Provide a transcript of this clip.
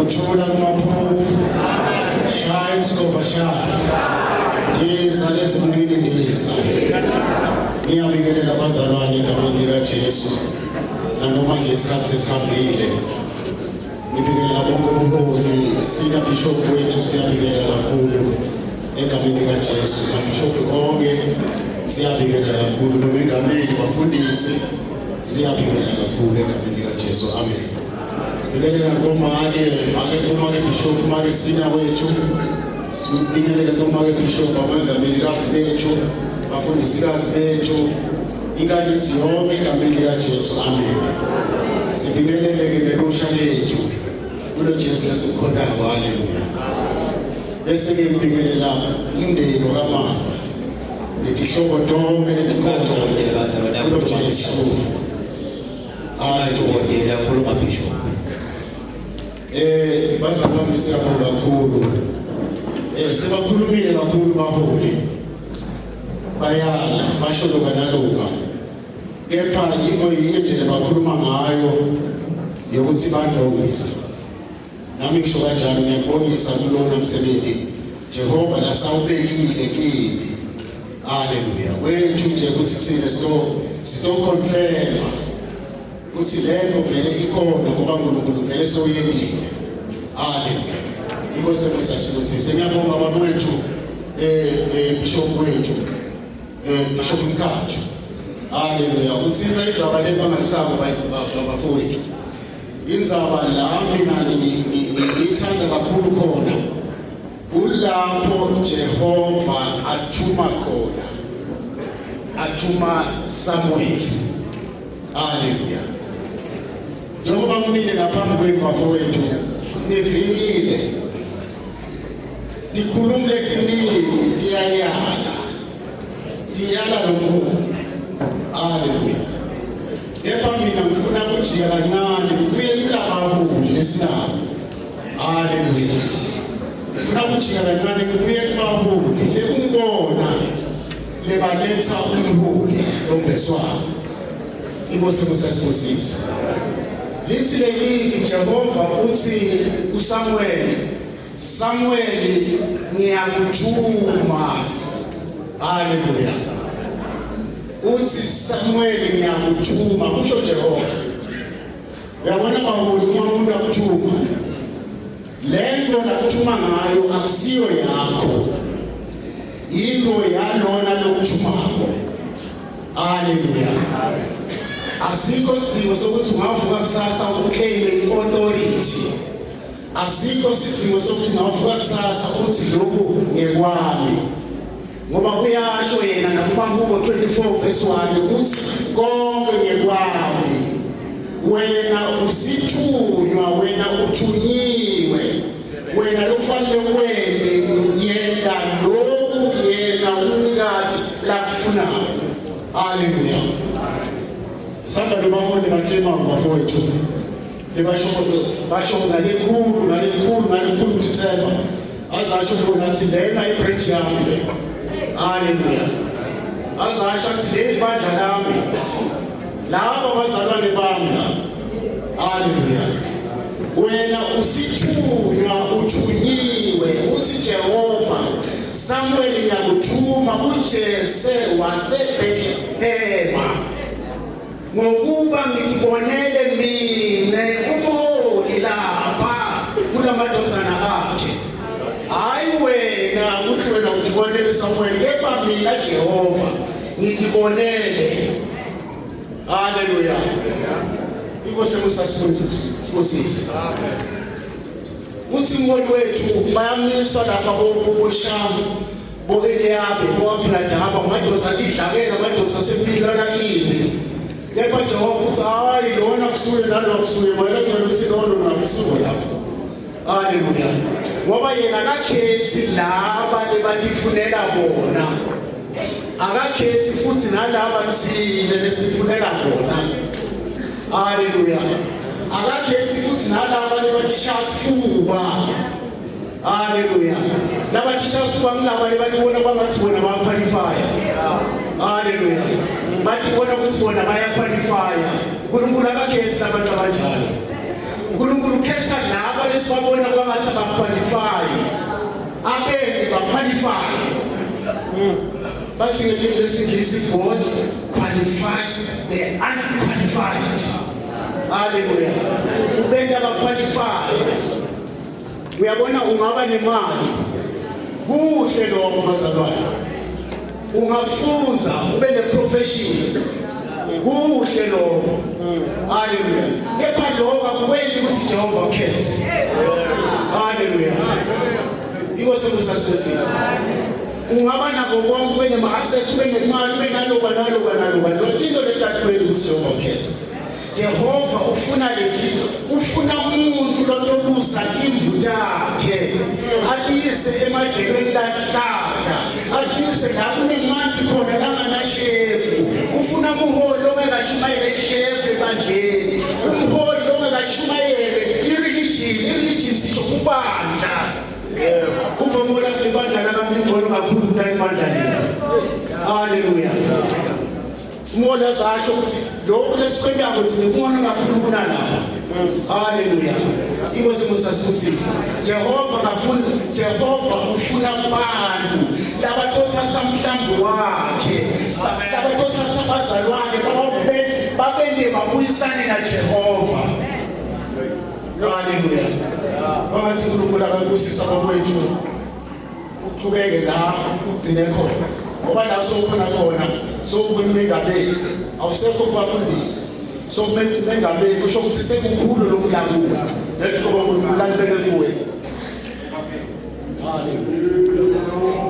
Ukuthula kumaphuphu. Shine Skova shine. Ndiza lezimnini ndiza. Ngiyabingelela abazalwane egameni likaJesu. Nanoma nje isikhathi sesihambile. Ngibingelela bonke ubuholi, sika bishop wethu siyabingelela kakhulu egameni likaJesu. Bishop onke siyabingelela kakhulu nomengameli bafundisi siyabingelela kakhulu egameni likaJesu. Amen. Sibingelela komake, make komake bishop, make sina wethu. Sibingelele komake bishop, abangamelikazi bethu, bafundisikazi bethu, inkanyezi yonke egameni likaJesu. Amen. Sibingelele ke nelusha lethu kulo Jesu lesimkhontayo. Haleluya. Bese ke ngibingelela umndeni kamama netihlobo tonke letikhona kulo Jesu. Haleluya. Khuluma bishop. Bazalwane siyabonga kakhulu. Sebakhulumile kakhulu baholi. Bayala basho loka naloka. Kepha yikho yinye nje bakhuluma ngayo yokuthi bandlongisa. Nami ngisho kanjalo ngiyabongisa kulona msebenzi Jehova lasawubekile kimi. Haleluya. Wethu nje ukuthi thina sito confirm ukuthi lento vele ikhona ngoba uNkulunkulu vele sewuyekile. Haleluya. Inkosi emusasibusise. Ngiyabonga baba wethu bishop wethu bishop Mkhathu. Haleluya. Uthinta idzaba lebangalisako bafowethu. Indzaba la mina ngiyithanda kakhulu khona kulapho Jehova athuma khona athuma Samuel. Haleluya. Njengoba ngimile lapha kwenu bafowethu nivikile tikhulumi letiningi tiyayala tiyala lo muntu. Haleluya. Kepha mina ngifuna kujika kancane ngibuye kulabaholi lesinabo. Haleluya. Ngifuna kujika kancane ngibuye kubaholi lekungibona lebaletha umholi lombeswako. Inkosi kusasibusisa. Lithi lelivi Jehova uthi kuSamuel, Samuel ngiyakuthuma. Haleluya. Uthi Samuel ngiyakuthuma kusho Jehova. Uyabona baholi uma umuntu akuthuma lento lakuthuma ngayo akusiyo yakho. Into yalona lokuthumako. Haleluya. Asikho isidingo sokuthi ungavuka kusasa uclaim i-authority. Asikho isidingo sokuthi ungavuka kusasa uthi lokhu ngekwami. Ngoba kuyasho yena nakumahubo 24 verse 1 ukuthi konke ngekwami. Wena usithunywa, wena uthunyiwe. Wena lokufanele wende yena lokhu yena umnikati lakufunayo. Haleluya. Samba nobaholi baklema bafowethu. Lebasho basho ngalekhulu ngalekhulu ngalekhulu December. Azasho khona athi lena ibridge yami le. Haleluya. Azasho athi leli bandla lami. Laba bazalwane bami la. Haleluya. Wena usithunywa uthunyiwe uthi Jehova Samuel ngiyakuthuma kuJese waseBhetlehema ngokuba ngitibonele mina umholi lapha kulamadodana akhe. Hayi wena uthi wena utibonele Samuel, kepha mina Jehova ngitibonele. Haleluya. Inkosi emusasibusise. Uthi umholi wethu bayamiswa lapha boShamu bo-Eliyabe bo-Abinadaba amadoda idlakela amadoda asempilwana kimi. Kepha Jehova uthi hayi lona kusuye nalo kusuye wena ngicela ukuthi lona ungamsuko lapho. Haleluya. Ngoba yena akakhethi laba lebatifunela bona. Akakhethi futhi nalaba thina lesifunela bona. Haleluya. Akakhethi futhi nalaba lebatishaya sifuba. Haleluya. Labatishaya sifuba ngilaba lebatibona kwangathi bona bayaqualify. Haleluya. Batibona ukuthi bona bayaqualify. uNkulunkulu akakhethi labantu abanjalo. uNkulunkulu ukhetha laba lesibabona kwangathi abaqualify, abeke baqualify. Bathi ngelimi lesiNgisi, God qualifies the unqualified. Haleluya. Ubeke abaqualify. Uyabona, ungaba nemali, kuhle lokho bazalwane. Ungafunza, ube neprofession, kuhle lokho. Haleluya. Kepha lokho akukwenzi ukuthi Jehova ukhethe. Haleluya. Inkosi ekusasibusisa. Ungaba nako konke, ube nema-assets, ube nemali, ube naloba naloba naloba, lothinto letatweni ukuthi Jehova ukhethe. Jehova ufuna lenhliziyo, ufuna umuntu lotolusa timvu takhe, atiyise emadlelweni lahlata, atiyise la kunemanti khona langanashefu. Ufuna umholi ongekashumayele ishefu ebandleni, umholi ongekashumayele ireligion. Ireligion sisho kubandla. Uvamula ibandla lakamlingcono kakhulu kunalibandla leli. Haleluya. Umholi azasho ukuthi lokhu lesikwentako thina kungcono kakhulu kunalapha. Haleluya. Inkosi musasibusisa. Jehova kafuni, Jehova ufuna abantu labatothatha mhlambi wakhe, labatothatha abazalwane babende babuyisane naJehova. Haleluya. Wangathi uNkulunkulu akakubusisa bakwethu. Uqhubeke la ugcine khona, ngoba la sowukhona khona sowukumengameli, awusekho kubafundisi, sowumengameli, kusho ukuthi sekukhulu lokulawula leliqobo uNkulunkulu alibeke kuwe. Haleluya.